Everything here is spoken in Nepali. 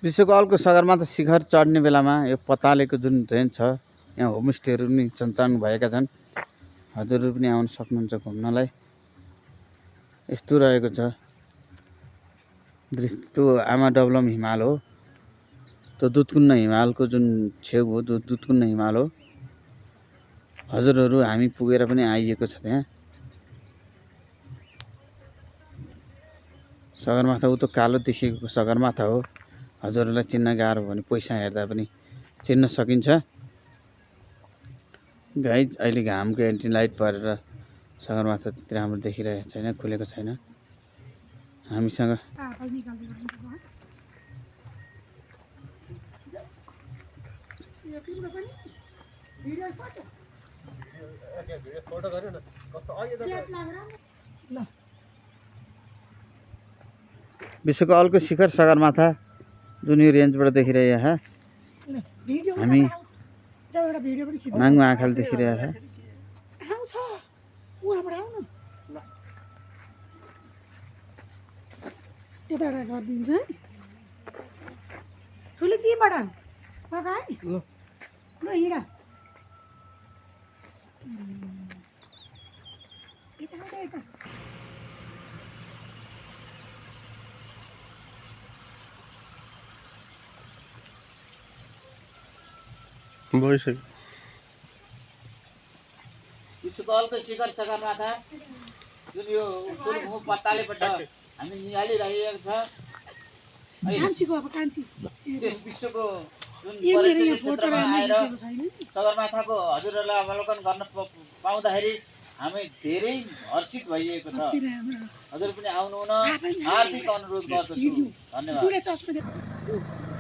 विश्वको अर्को सगरमाथा शिखर चढ्ने बेलामा यो पतालेको जुन रेन्ज छ यहाँ होमस्टेहरू पनि सञ्चालन भएका छन्। हजुरहरू पनि आउन सक्नुहुन्छ घुम्नलाई। यस्तो रहेको छ दृश्य। त्यो आमा डबलम हिमाल हो, त्यो दुधकुन्न हिमालको जुन छेउ हो, त्यो दुधकुन्न हिमाल हो। हजुरहरू हामी पुगेर पनि आइएको छ त्यहाँ। सगरमाथा उतो कालो देखिएको सगरमाथा हो। हजुरहरूलाई चिन्न गाह्रो भने पैसा हेर्दा पनि चिन्न सकिन्छ। गाइज अहिले घामको एन्टी लाइट परेर सगरमाथा त्यति राम्रो देखिरहेको छैन, खुलेको छैन। हामीसँग विश्वको अर्को शिखर सगरमाथा जुन यो रेन्जबाट देखिरहेको छ। हामी नाङ्गो आँखाले देखिरहेको छ। विश्वको अर्को शिखर सगरमाथा जुन यो चुलुङको पत्तालेबाट हामी निहालिरहेको छ। विश्वको जुन पर्यटकीय क्षेत्रमा आएर सगरमाथाको हजुरहरूलाई अवलोकन गर्न पाउँदाखेरि हामी धेरै हर्षित भइएको छ। हजुर पनि आउनुहुन हार्दिक अनुरोध गर्दछु। धन्यवाद।